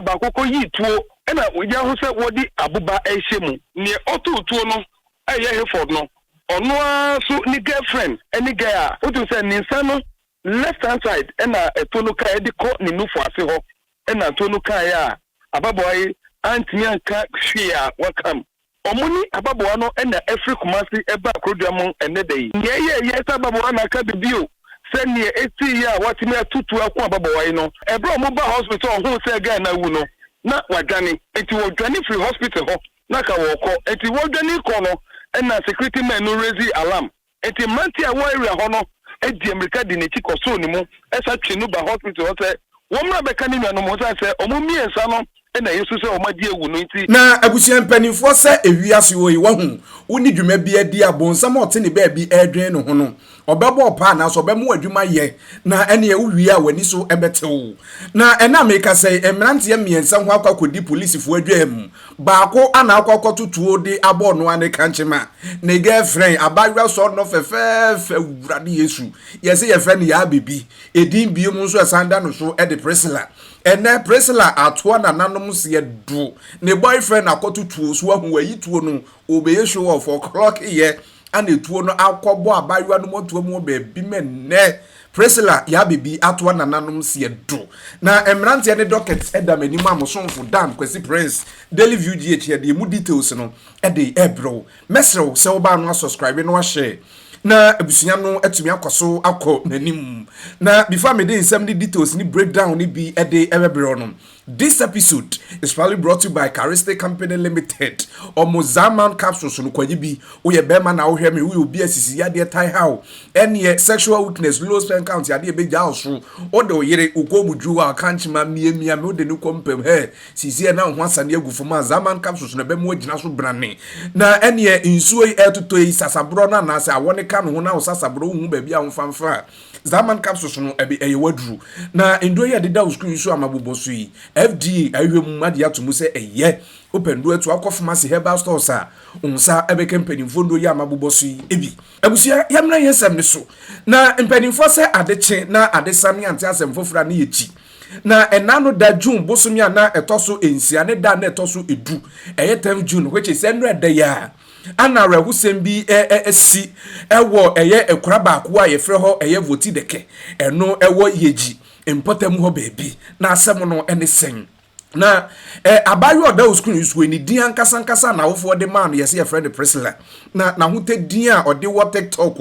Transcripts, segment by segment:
Baako kɔyii tuo ɛna yɛahu sɛ wɔde aboba ɛhyɛ mu. Neɛ ɔtoo tuo no ɛyɛ Hayford no, ɔno ara so ne girlfriend ɛne guy a wotu sɛ ne nsa no left hand side ɛna ɛtuo no kaa ɛde kɔ ne nufu ase hɔ, ɛna tuo no kaeɛ a ababaawa yi antumi anka hwee a wakam. Ɔmo ne ababaawa no ɛna ɛfiri Kumasi ɛba Akurodua mu ɛnɛ da yi. Nea ɛyɛ ɛyɛ sɛ ababaawa no aka bibi o sɛ nea esi yi a watumi atutu ako ababaawa yi no, ɛberɛ a ɔmo ba hospital ɔho sɛ guy no awu no na wadwane, nti wɔdwane firi hospital hɔ na ka wɔkɔ. Nti wɔdwane kɔ no ɛna security men no raise alarm, nti mmeranteɛ a wɔ area hɔ no adi mmirika di n'akyi kɔsoo ne mu ɛsa twe no ba hospital hɔ sɛ wɔn mmra bɛka ne nuanom ho sɛ ɔmo mmiɛnsa no ɛna yesu sɛ ɔmo agye ewu no nti. Na abusua mpanimfoɔ, sɛ ewiase wɔ yi, wahu wo ne dwuma bi adi a, bonsam a ɔte ne baabi ɛredwen ne ho no, ɔbɛbɔ ɔpa anaasɛ ɔbɛmo adwuma yɛ na ɛneɛ wowie a w'ani so ɛbɛtew. Na ɛna meka sɛ mmeranteɛ mmiɛnsa ho akɔ akɔdi polisifoɔ adwa mu. Baako ana akɔ akɔto tuo de abɔ ɔno a ne kankyema ne girlfriend, abayewa sɔ no fɛfɛɛfɛ. Wurade Yesu, yɛsɛ yɛfrɛ no Yaa Bebi, edin bio mu nso ɛsan da no so ɛde Priscilla. Ɛnɛ Priscilla atoa nananom seɛ do ne boyfriend akɔto tuo so ahu wayi tuo no, obɛyɛ show off o'clock yɛ ana etuo no akɔbɔ abayewa no mɔtoa mu wɔ baabi. Mɛ nnɛ Priscilla Yaa Bebi atoa nananom seɛ do na mmeranteɛ ne docket ɛda m'anim a mosomfo Dan Kwasi Prince, Daily View GH, yɛde emu details no ɛde ɛbrɛw. Mɛsrɛw sɛ wobaa no asubscribe no ahyɛ na abusua no atumi akɔ so akɔ n'anim. Na before mede nsɛm ne details ne breakdown ne bi ɛde ɛbɛbrɛw no, this episode is proudly brought to you by Charistic Company Limited. Ɔmo Zaman capsules no kwanyi bi. Woyɛ bɛrima na wohwɛ me, woyɛ obi asisi yadeɛ tai haw, ɛneɛ sexual weakness, low sperm count, adeɛ bɛgya wo so. Wode wo yere wo kɔn mu dwu a ɔka miamia me, wode ne kɔ mpam hɛ sisi ɛ na wo ho asane agu fam a, Zaman capsules no ɛbɛmo agyina so brane. Na ɛneɛ nsuo yi ɛtotɔ yi, sasaborɔ no anaasɛ awɔ ne ka no ho na wo sasaborɔ wohu baabi a womfamfa a, Zaman capsules no ɛbi ɛyɛ waduru. Na nduro yi a ɛdeda wo screen so ama bobɔ so yi, FDA ahwɛ mu ade ato mu sɛ ɛyɛ. Wopɛ nduro atu akɔ pharmacy, herbal stores a wo nsa ɛbɛka mpanimfoɔ nduro yi ama bobɔ so yi ebi. Abusua, yɛmmra yɛn nsɛm ne so. Na mpanimfoɔ, sɛ ade kye na ade sa ne ante asɛm foforɔ a ne yɛ kyi. Na ɛna no da June bosome a na ɛtɔ so 6 ne da na ɛtɔ so 10, ɛyɛ 10 June, which is ɛno ɛda yi a ana awerɛhosɛm bi ɛsi ɛwɔ ɛyɛ ɛkora baako a yɛfrɛ hɔ ɛyɛ Voti Dɛkɛ, ɛno ɛwɔ Yɛgyi mpɔtam hɔ baabi. Na asɛm no ɛne sɛn? Na abaayewa ɔda wo screen so ne din ankasa ankasa na awofoɔ de maa no, yɛsɛ yɛfrɛ no Priscilla, na n'ahotɛ din a ɔde wɔ TikTok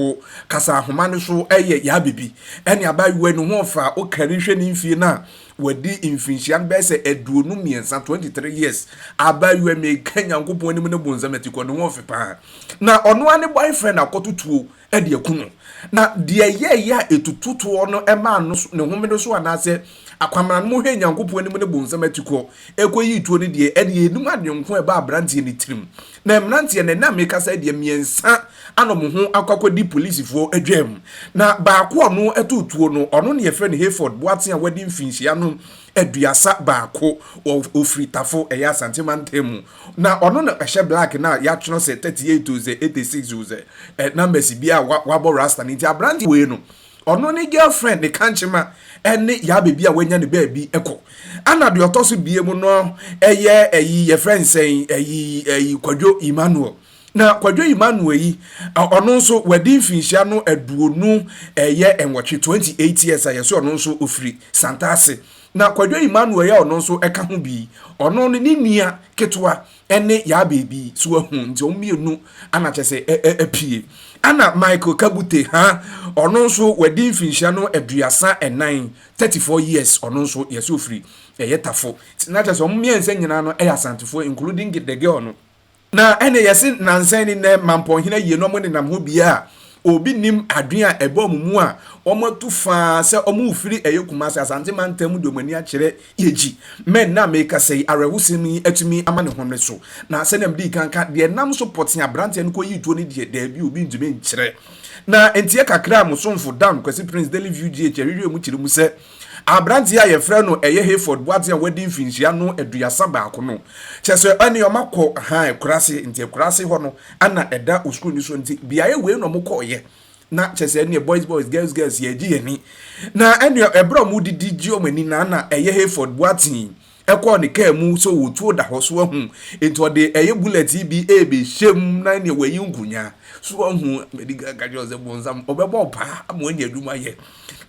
kasa ahoma no so ɛyɛ Yaa Bebi. Ɛne abaayewa no ho ɔfa ɔkari hwɛ ne mfie no a wadi mfinhyia no bɛyɛ sɛ 23, 23 years. Abaayewa, meka Nyankopɔn anim ne bonsam ati kɔ ne ho ɔfe paa. Na ɔno ara ne boyfriend akɔto ɛde aku no. Na deɛ ɛyɛɛyɛ a ɛtututoɔ no ɛmaa no ne home no so anaasɛ akwamena no mohwɛ Nyankopɔn anim ne bonsam ati kɔ ɛkɔyi tuo no deɛ, ɛde enum adwenko ɛba aberanteɛ ne tirim. Na mmeranteɛ no ɛnam mekasa deɛ, mmiɛnsa ana ɔmo ho akɔ akɔdi polisifoɔ adwam. Na baako a ɔno ɛto tuo no, ɔno ne yɛfrɛ no Hayford Boaten a wadi mfinhyia no 31, ofiri Tafo, ɛyɛ Asante mantam mu. Na ɔno na ɛhyɛ black na yɛatwerɛ sɛ 38 o sɛ 86 o sɛ numbers bi a wabɔ rasta no. Nti aberante wei no, ɔno ne girlfriend ne kankyema ɛne Yaa Bebi a wanya ne baabi ɛkɔ. Ana deɛ ɔtɔ so bie mu no ɛyɛ ɛyi yɛfrɛ nsɛn ɛyi Kwadwo Emmanuel. Na Kwadwo Emmanuel yi, ɔno nso wadi mfinhyia no 28, 28 years, a yɛsɛ ɔno nso ofiri Santase. Na Kwadwo Emmanuel yi a ɔno nso ɛka ho bi, ɔno no ne nua ketewa ɛne Yaa Beebi so ahu, nti wɔn mmienu ana kyɛ sɛ ɛ ɛ apue. Ana Michael Kabute ha, ɔno nso wadi mfinhyia no 34, 34 years, ɔno nso yɛsɛ ofiri ɛyɛ Tafo. Na kyɛ sɛ wɔn mmiɛnsa nyinaa no ɛyɛ Asantefoɔ, including the girl no. Na ɛne yɛse nansan ni nɛ mampɔnhene yie no, ɔmo nenam hɔ bia a obi nim adwene a ɛbɔ ɔmo mu a ɔmo atu faa sɛ ɔmo firi ɛyɛ Kumase, Asante mantam mu de ɔmo ani akyerɛ Yɛgyi mɛn. Na meka sɛ yi awerɛhosɛm yi atumi ama ne home so. Na sɛnea mede kanka deɛ nam so pɔte aberanteɛ no kɔyii tuo no deɛ, daabi, obi ntumi nkyerɛ. Na ntiɛ kakra a mosomfo Dan Kwasi Prince, Daily View GH, ahwehwɛ mu kyerɛ mu sɛ aberanteɛ a yɛfrɛ no ɛyɛ Hayford Boateng a wadi mfinhyia no 31 no, kyerɛ sɛ ɛne ɔma kɔ ha akurase, nti akurase hɔ no ana ɛda osukuu no so, nti beaeɛ wei na ɔmo kɔɔyɛ. Na kyerɛ sɛ ɛneɛ boys boys, girls girls, yɛgye yɛn ani. Na ɛneɛ ɛberɛ a ɔmo didi gye ɔmo ani na ɛyɛ Hayford Boateng. Ɛkɔɔ ne kaa mu sɛ ɔwɔ tuo da hɔ so wahu nti ɔde ɛyɛ bullet yi bi ɛrebɛhyɛ mu na neɛ wayi nkonya so wahu. Mede ka kyerɛ sɛ bonsam ɔbɛbɔ paa ama wanya adwuma yɛ.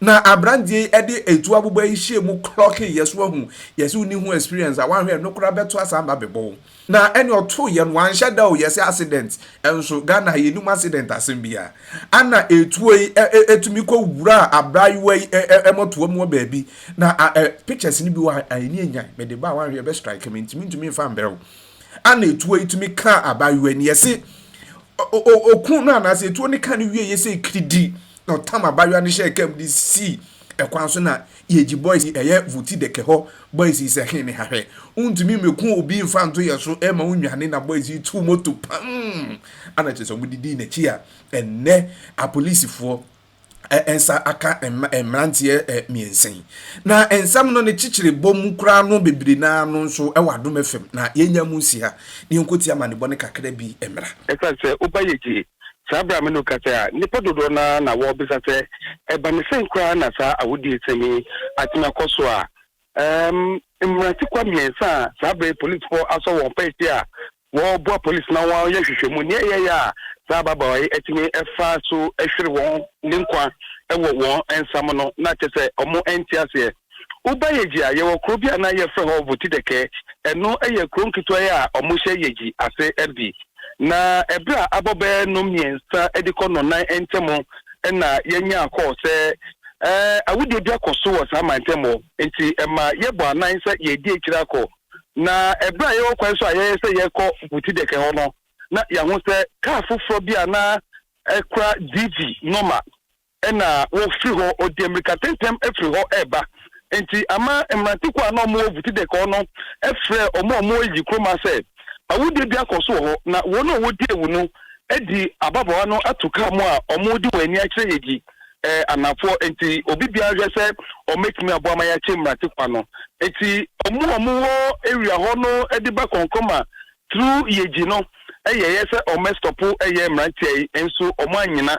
Na aberanteɛ yi ɛde etuo aboba yi hyɛ mu klɔke yɛ so wahu. Yɛsɛ wonni ho experience a wanhwɛ no koraa bɛto asan ba bɛbɔ wo. Na ɛne ɔto yɛ no wanhyɛ da o, yɛsɛ accident nso Ghana yɛnum accident asɛm bia. Ana etuo yi ɛtumi kɔ wura abrayewa yi ɛmɔtoa mu wɔ baabi. Na pictures no bi wɔ a ɛni enyan mede ba a wanhwɛ ɛbɛ strike me ntumi ntumi nfa mbrɛ wo. Ana etuo yi tumi ka abayewa ni yɛse okun no anaasɛ etuo no ka no wie yɛsɛ kiridi na ɔtam abayewa no hyɛ kam de si ɛkwan so. Na yɛgyi boys ɛyɛ Vuti Dɛkɛ hɔ boys yi sɛ he ne hahwɛ wontumi mmɛku obi mfa nto yɛ so ɛma wonwane. Na boys yi tu moto pam ana kyerɛ sɛ ɔmo didi n'akyi a ɛnnɛ apolisifoɔ nsa aka mmeranteɛ 3 yi. Na nsɛm no ne kyekyere bɔ mu koraa no bebree naa no nso ɛwɔ Adom FM na yɛnya mu nsi ha ne yɛnkɔti amanebɔ ne kakra bi mmra. Ɛsiane sɛ woba yɛgye saa berɛ a me no kasa a, nnipa dodoɔ no na wɔrebisa sɛ ɛba ne sɛn koraa na saa awodie sɛm yi atumi akɔ so a mmerantekwa 3 a saa berɛ polisifoɔ asɔ wɔn pɛɛsi a wɔboa polisi na wɔyɛ hwehwɛmu nea ɛyɛ yɛ a saa ababaawa yi atumi ɛfa so ɛhwere wɔn ne nkwa ɛwɔ wɔn nsam no, na kyerɛ sɛ ɔmo nte aseɛ. Woba Yɛgyi a, yɛwɔ kuro bi a na yɛfrɛ hɔ Voti Dɛkɛ. Ɛno yɛ kuro nketewa yi a ɔmo hyɛ Yɛgyi ase bi. Na ɛberɛ a abɔ bɛyɛ no 3 de kɔ 4 ntɛm ɛna yɛnya kɔɔ sɛ awudie bi akɔ so wɔ saa mantam hɔ, nti ɛma yɛbɔ anan sɛ yɛdi akyire akɔ. Na ɛberɛ a yɛwɔ kwan so a yɛyɛ sɛ yɛkɔ Vuti Dɛkɛ hɔ no, na yɛaho sɛ kaa foforɔ bi a na ɛkura DV nɔma ɛna wɔfiri hɔ ɔdi mmirika tɛntɛm afiri hɔ ɛreba. Nti ama mmerantekwa a na wɔwɔ Vuti Dɛkɛ hɔ no ɛfrɛ wɔn a wɔwɔ Yi kuroma sɛ awudie bi akɔ so wɔ hɔ, na wɔn a wɔdi ewu no di ababaawa no ato kaa mu a wɔde wɔn ani akyerɛ Yɛgyi anafoɔ. Nti obi biara hwɛ sɛ wɔmɛtumi aboa ma yɛakye mmerantekwa no. Nti wɔn a wɔwɔ area hɔ no de ba Kɔnkɔma through Yɛgyi no ɛyɛ yɛ sɛ wɔmɛstɔpo ɛyɛ mmeranteɛ yi, nso wɔn anyina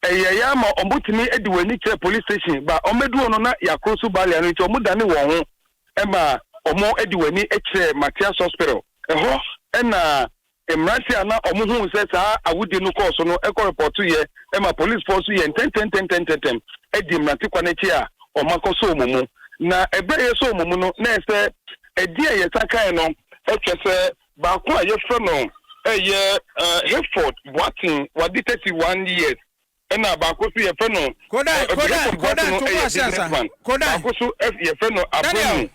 ɛyɛ yɛ ama wɔn de wɔn ani kyerɛ police station ba wɔn no na yɛakoro so balia no. Nti wɔn dane wɔn ho ɛma wɔn de wɔn ani kyerɛ Matias Hospital. Ɛhɔ ɛna mmeranteɛ a na wɔn hu sɛ saa awudie no kɔɔ so no ɛkɔ report yɛ ɛma policefoɔ nso yɛ ntɛntɛntɛntɛntɛm ɛdi mmerante kwan akyi a wɔn akɔ so wɔn mu. Na ɛbɛrɛ yɛ so wɔn mu no, na ɛsɛ ɛdi a yɛsa kan no ɛkyɛ sɛ baako a yɛfrɛ no ɛyɛ Hayford Boaten, wadi 31 years, ɛna baako so yɛfrɛ no Kodan, Kodan, Kodan, to ɛyɛ businessman. Baako so yɛfrɛ no Abremu,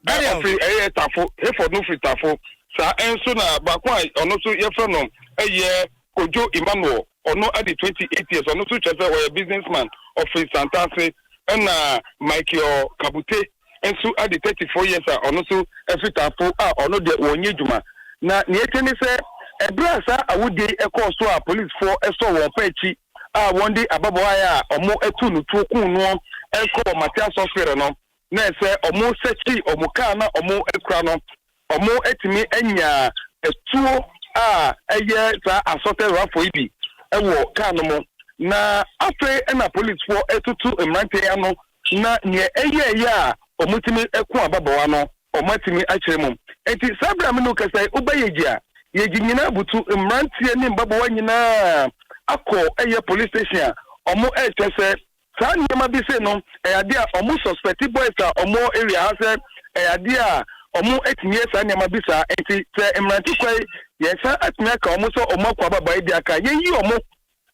ɔfiri ɛyɛ Tafo. Hayford no firi Tafo saa ɛnso. Na baako a ɔno nso yɛfrɛ no ɛyɛ Kojo Emmanuel, ɔno adi 28 years, ɔno nso kyerɛ sɛ ɔyɛ businessman, ɔfiri Santase. Ɛna Michael Kabute nso adi 34 years a ɔno nso ɛfiri Tafo a ɔno deɛ wɔnyɛ adwuma. Na nea ɛkyɛ ne sɛ ɛberɛ a saa awudie ɛkɔɔ so a polisifoɔ ɛsɔ wɔn pɛ akyi a wɔn de ababaawa a wɔn ɛtu no tuo kun no ɛkɔ Matias Hospital no, na ɛsɛ wɔn sɛkyi wɔn kaa na wɔn akura no, wɔn atumi anya etuo a ɛyɛ saa assorted rifle yi bi ɛwɔ kaa no mu. Na afei ɛna polisifoɔ ɛtutu mmeranteɛ ano na nea ɛyɛ ɛyɛ a wɔn tumi ɛko ababaawa no, wɔn atumi akyerɛ mu. Nti saa abira mi no kasa yi, wobɛyɛ gyi a yɛgye nyinaa butu mmeranteɛ ne mbabaawa nyinaa akɔ ɛyɛ police station a wɔn ɛrekyɛ sɛ saa nneɛma bi se no ɛyɛ adeɛ a wɔn suspect boys a wɔn area ha sɛ ɛyɛ adeɛ a wɔn atumi yɛ saa nneɛma bi saa. Nti sɛ mmerante kwan yɛn atumi aka wɔn sɛ wɔn akɔ ababaawa yi di aka yɛyi wɔn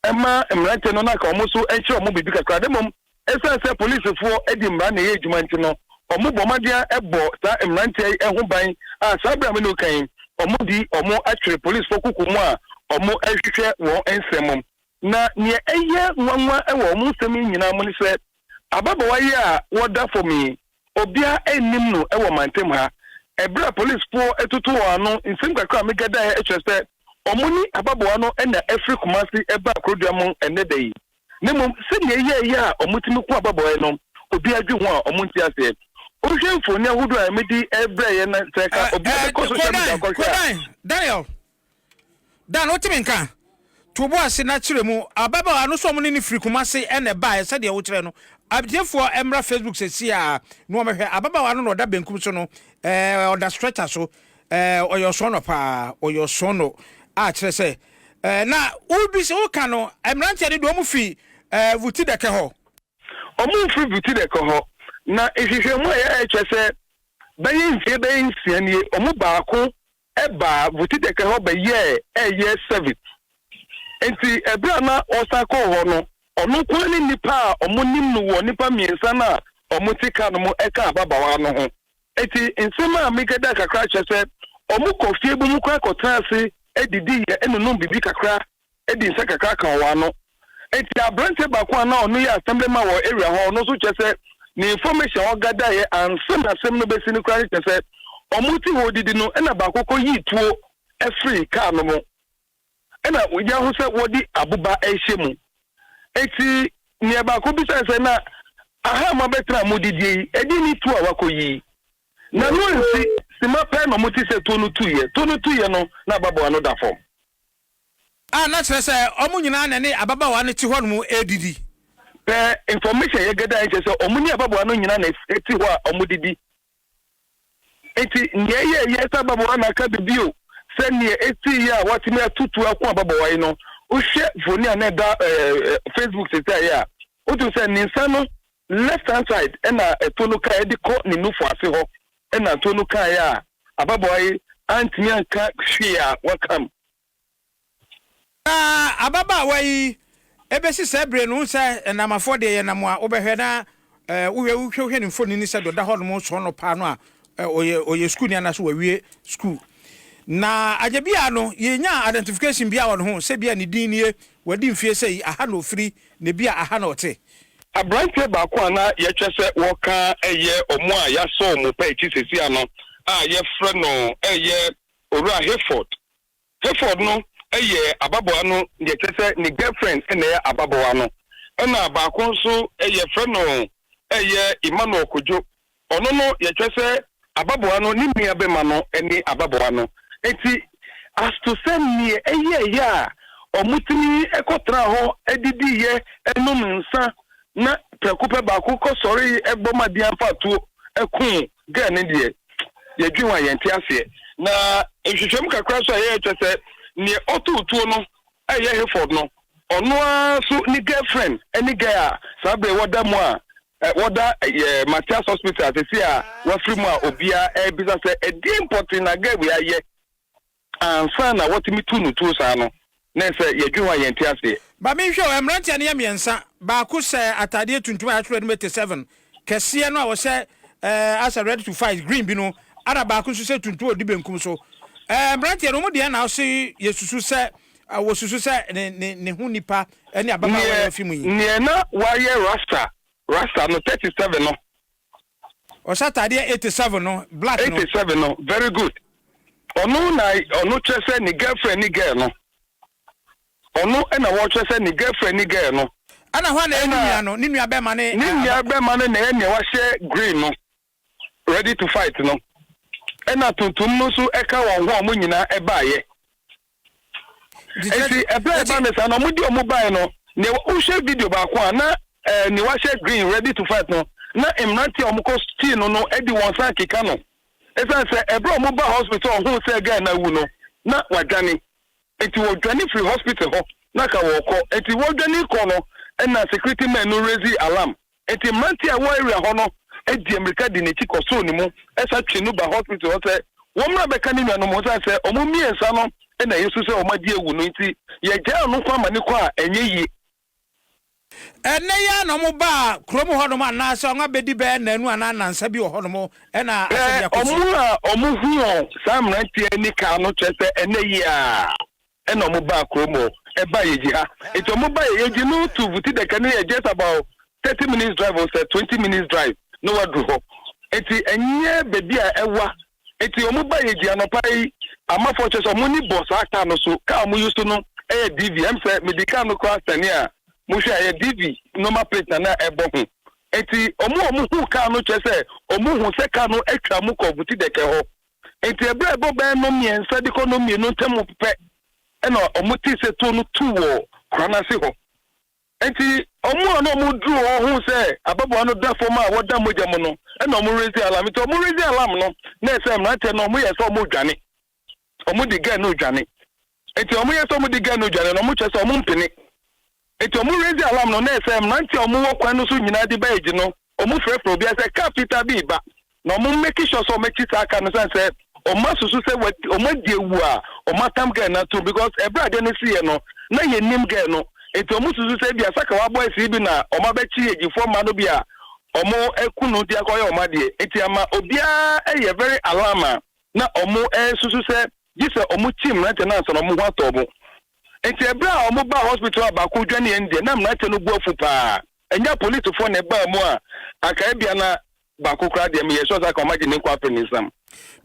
ɛma mmeranteɛ no n'aka wɔn so nkyerɛ wɔn biribi kakra de mom. Ɛsiane sɛ polisifoɔ di mmara na ɛyɛ adwuma nti no, wɔn bɔ mmɔden bɔ saa mmeranteɛ yi ho ban a saa abira mi no kan wɔn di wɔn atwere polisifoɔ kuku mu a wɔn rehwehwɛ wɔn nsɛm mu. Na nea ɛyɛ nwanwa wɔ wɔn nsɛm yi nyinaa mu ne sɛ ababaawa yi a wɔda fam yi, obiara nnim no wɔ mantam ha. Ɛberɛ a polisifoɔ atutu wɔn ano nsɛm kakra a megadaeɛ kyerɛ sɛ wɔn ne ababaawa no na ɛfiri Kumase ɛba Kurodua mu ɛnnɛ da yi. Na mmom sɛnea ɛyɛɛyɛ a wɔtumi ko ababaawa yi no, obiara dwe ho a wɔn nte aseɛ. Wohwɛ mfoni ahodoɔ a mede ɛbrɛ yɛ na sɛ ka obiara bɛkɔ social media kɔhwɛ a. Kodan, Daniel Dan, wotumi nka to bo ase na kyerɛ mu. Ababaawa no so ɔmo ne ne firi Kumase ɛna ɛbaeɛ sɛdeɛ wokyerɛ no. Atiefoɔ mmra Facebook seesei ara na wɔmmɛhwɛ. Ababaawa no na ɔda benkum so no, ɛɛ, ɔda stretcher so. Ɛɛ, ɔyɛ ɔsɔɔnɔ paa, ɔyɛ ɔsɔɔnɔ a kyerɛ sɛ, ɛɛ, na wobisa, woka no, mmeranteɛ no deɛ wɔn fi ɛɛ Vutidɛkɛ hɔ. Wɔn mfiri Vutidɛkɛ hɔ, na nhwehwɛmu a yɛayɛ kyerɛ sɛ bɛyɛ mfie bɛyɛ nsia nie, wɔn baako baa Vutidɛkɛ hɔ bɛyɛɛ ɛyɛ service. Enti ɛberɛ a na ɔresan kɔɔ hɔ no, ɔno nko ara ne nnipa a wɔnim no wɔ nnipa mmiɛnsa no a wɔte kaa no mu ka ababaawa no ho. Enti nsɛm a mekɛdaa kakra kyerɛ sɛ wɔkɔ fie bi mu koraa kɔtena ase didiiɛ nonom biribi kakra de nsa kakra ka wɔn ano. Enti aberanteɛ baako a na ɔno yɛ assemblyman wɔ area hɔ, ɔno nso kyerɛ sɛ ne information a ɔgadaeɛ ansa na asɛm no bɛsi no koraa no kyerɛ sɛ wɔte hɔ redidi no ɛna baako kɔyii tuo firii kaa no mu ɛna yɛahu sɛ wɔde aboba rehyɛ mu. Enti nea baako bisae sɛ na aha a moabɛtena a modidie yi, ɛdeɛn ne tuo a wakɔyi yi? Na no ansi sima pɛ na wɔte sɛ tuo no tuiɛ. Tuo no tuiɛ no na ababaawa no da fam. A na kyerɛ sɛ wɔn nyinaa na ɛne ababaawa no te hɔnom redidi. Pɛ information a yɛgada yi kyerɛ sɛ wɔn ne ababaawa no nyinaa na ɛte hɔ a wɔdidi. Enti nea ɛyɛ yɛ sɛ ababaawa no aka biribi o, sɛ nea esii yɛ a watumi atutu ako ababaawa yi no, wohwɛ mfoni a na ɛda Facebook seesei a, wotu sɛ ne nsa no left hand side ɛna ɛto no kae de kɔ ne nufu ase hɔ ɛna to no kae a ababaawa yi antumi anka hwee a wakam. Na ababaawa yi bɛsi saa bere no, wohu sɛ nnamafoɔ deɛ yɛnam a wobɛhwɛ na wohwɛ wohwɛ wohwɛ ne mfonini sɛ deɛ ɔda hɔ nom sɔɔ no paa no a ɔyɛ ɔyɛ sukuuni anaasɛ wawie sukuu. Na agya biara no yɛnya identification biara wɔ ne ho sɛ bia ne din nie, wadi mfie sɛi, aha na ɔfiri, na ebia aha na ɔte. Aberanteɛ baako a na yɛkyerɛ sɛ wɔka ɛyɛ wɔn a yɛasɔ wɔn pɛ akyi seesei ano a yɛfrɛ no ɛyɛ Owura Hayford. Hayford no yɛ ababaawa no deɛ kyerɛ sɛ ne girlfriend na ɛyɛ ababaawa no. Ɛna baako nso yɛfrɛ no ɛyɛ Emmanuel Kojo. Ɔno no yɛkyerɛ sɛ ababaawa no ne nua bɛma no ne ababaawa no. Nti as to sɛ neɛ ɛyɛɛyɛ a wɔtumi kɔtena hɔ didiiɛ nom nsa na prɛko pɛ baako kɔsɔre bɔ ma deɛ amfa tuo koo girl no deɛ, yɛdwen ho a yɛnte aseɛ. Na nhwehwɛmu kakra nso a yɛyɛ kyerɛ sɛ neɛ ɔtoo tuo no ɛyɛ Hayford no, ɔno ara nso ne girlfriend ne girl a saa berɛ wɔda mu a wɔda yɛ Matthias Hospital sɛsi a wafiri mu a obiara ɛrebisa sɛ ɛdeɛn pɔtee na girl wei ayɛ ansa na wɔtumi tu no tuo saa no, na ɛsɛ yɛdwen ho a yɛnte aseɛ. Ba menhwɛ o, mmeranteɛ no yɛ mmiɛnsa, baako hyɛ ataadeɛ tuntum a yɛatwerɛ anim 87 kɛseɛ no a ɔhyɛ eh, asɛ ready to fight green bi no, ɛna baako nso hyɛ tuntum a ɔdi benkum so. Eh, mmeranteɛ no, wɔn deɛ na ɔse yɛsusu sɛ, wɔsusu sɛ ne, ne, ne ho nipa ne ababaawa yi afi mu yi. Neɛ na wayɛ rasta, rasta no 37 no. Ɔhyɛ ataadeɛ 87 no, black no. 87 no, very good. Ɔno na ɔno kyerɛ sɛ ne girlfriend ne girl no. Ɔno na wɔkyerɛ sɛ ne girlfriend ne girl no. Ɛna hwan na ɛyɛ ne nua no? Ne nua bɛrima ne. Ne nua bɛrima no na ɛyɛ nea wahyɛ green no, ready to fight no. Ɛna tuntum no nso ɛka wɔn ho a wɔn nyinaa ɛbaayɛ. Nti ɛberɛ a ɛba no saa no, wɔde wɔn baeɛ no, nea wohwɛ video baako a na ɛɛ nea wahyɛ green ready to fight no, na mmeranteɛ a wɔkɔ sii no no de wɔn nsa akeka no. Ɛsiane sɛ ɛberɛ a wɔba hospital a wɔhuu sɛ guy no awu no, na wadwane. Nti wɔdwane firi hospital hɔ na ka wɔrekɔ. Nti wɔdwane kɔ no ɛna security men no raise alarm. Nti mmeranteɛ a ɛwɔ area hɔ no di mmirika di n'akyi kɔsoo ne mu san twe no ba hospital hɔ sɛ wɔmmra bɛka ne nuanom ho sane sɛ wɔn mmiɛnsa no na yɛsu sɛ wɔn agye awu no nti yɛgyaa ɔno nko ama no kɔ a ɛnyɛ yie. Ɛnnɛ yi ara na wɔbaa kurom hɔnom anaasɛ wɔabɛdi bɛyɛ nnanu anaa nnansa bi wɔ hɔnom na asɛm yi akɔsi? Wɔn a wɔhuu wɔn saa mmeranteɛ ne kaa no kyerɛ sɛ ɛnnɛ yi ara ɛna wɔn baa kurom hɔ, ɛbaa Yeji ha. Nti wɔn baa Yeji no to Vutideke no yɛ just about 30 minutes drive or sɛ 20 minutes drive na waduru hɔ. Nti ɛnyɛ baabi a ɛwa. Nti wɔn baa Yeji anɔpa yi, amafoɔ kyerɛ sɛ wɔn ani bɔ saa kaa no so. Kaa a wɔn use no ɛyɛ DV. Ɛm sɛ mede kaa no koraa sɛne a mohwɛ a ɛyɛ DV normal plate na na ɛbɔ ho. Nti wɔn a wɔn hu kaa no kyerɛ sɛ wɔn hu sɛ kaa no atwa mu kɔ Vutideke hɔ. Nti ɛberɛ a ɛbɔ bɛyɛ 3:30 de kɔ 2:00 ntam pɛ ɛna wɔn te sɛ tuo no tu wɔ kura no ase hɔ. Enti wɔn a na wɔduru hɔ huu sɛ ababaawa no da fam a wɔda mogya mu no, ɛnna wɔrezi alarm. Nti wɔrezi alarm no, na ɛsɛ mmeranteɛ no wɔyɛ sɛ wɔredwane. Wɔde girl no redwane. Nti wɔyɛ sɛ wɔde girl no redwane no, wɔkyerɛ sɛ wɔmpene. Nti wɔrezi alarm no, na ɛsɛ mmeranteɛ a wɔwɔ kwan no so nyinaa de ba agyi no, wɔfrɛfrɛ obiara sɛ kaa fitaa bi reba. Na wɔn make sure sɛ wɔakyi saa kaa no sane sɛ wɔn asusu sɛ wɔn adi awu a wɔn atam girl no atom because ɛberɛ a adeɛ no siiɛ no na yɛnnim girl no nti wɔn susu sɛ ebia Sakawa boys yi bi na wɔn abɛkye Agyifoɔ mma no bi a wɔn aku no de akɔyɛ wɔn adeɛ nti ama obiara yɛ very alarm a na wɔn susu sɛ gye sɛ wɔn kyi mmeranteɛ no ansa na wɔn ho atɔ wɔn nti ɛberɛ a wɔn baa hospital a baako dwaneɛ no deɛ na mmeranteɛ no bo afu paa ɛnyɛ apolisifoɔ na ɛbaa mu a anka ebia na Baako koraa deɛ meyɛ sure sɛ anka wɔagye ne nkwa afiri ne nsam.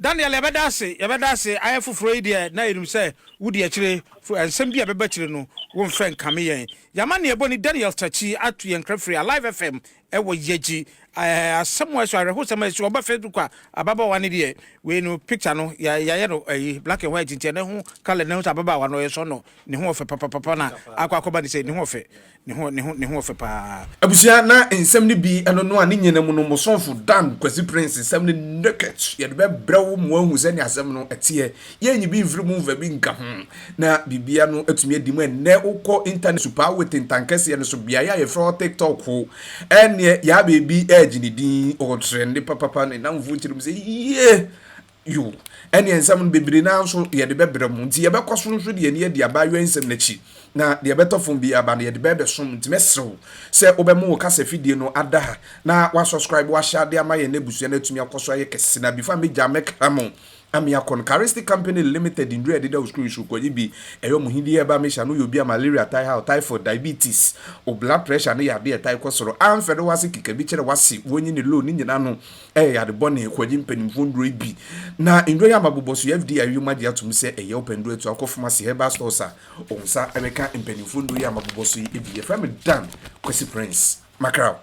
Daniel yɛbɛda ase yɛbɛda ase ayɛ foforɔ yi deɛ na yɛnim sɛ wodi akyire fo nsɛm bi a ɛbɛba akyire no womfɛ nkame yɛn Yɛamanneɛbɔ ni Daniel Takyi ato yɛn nkra firi Alive FM ɛwɔ Yagyi ɛɛ asɛm a ɛso awerɛhosɛm a ɛsi ɔba Facebook a ababaawa no deɛ wei no picture no yɛayɛ no ɛyi black and white nti ɛno ho colour no sɛ ababaawa no ɔyɛ sɔnɔ ne ho ɔfɛ papapapa na akɔ akɔba ne sɛ ne ho ɔfɛ Ne ho, ne ho, ne ho ɔfɛ paa. Abusua na nsɛm no bi ɛno no a ne nyina mu no mo somfo Dan Kwasi Prince nsɛm no naked yɛde bɛbrɛ wo ma woahu sɛnea asɛm no ɛteɛ yɛnyi bi mfiri mu mfa bi nka ho na biribia no atumi adi mu ɛnnɛ wokɔ internet so paa wɔ tentan kɛseɛ no so beaeɛ a yɛfrɛ hɔ TikTok ɛneɛ yaa baabi ɛregye ne din ɔtrɛnde papapa ne namfoɔ kyerɛ mu sɛ yie Yoo, ɛneɛ nsɛm no bebree no ara nso yɛde bɛbrɛ mo, nti yɛbɛkɔ so nso de yɛn ani adi abaayewa yi nsɛm no akyi, na deɛ ɛbɛtɔ fam biara ba no yɛde bɛbɛsom, nti mɛsrɛ wo sɛ wobɛma wo kasa fidie no ada ha na woasubscribe, woahyɛ adeɛ ama yɛn abusua no atumi akɔ so ayɛ kɛse, na before mɛgya mɛkra mo ame akɔ no, Charistic Company Limited nnuro a ɛdeda wo screen so kɔgye bi, ɛyɛ ɔmo hidi herbal mixture no yɛ obi a malaria tae haw, typhoid, diabetes, wo blood pressure no yɛ adeɛ a ɛtae kɔ soro, amfɛre w'ase keka bi kyerɛ w'ase, wonyi ne low ne nyinaa no Ɛyɛ yare bɔne, kɔgye mpanimfoɔ nnuro yi bi. Na nnuro yi ama bobɔ so, FDA awie mu agye atom sɛ ɛyɛ wopɛ nnuro atu akɔ pharmacy, herbal stores a, wo nsa bɛka mpanimfoɔ nnuro yi ama bobɔ so yi bi. Yɛfrɛ me Dan Kwasi Prince. Mackerel.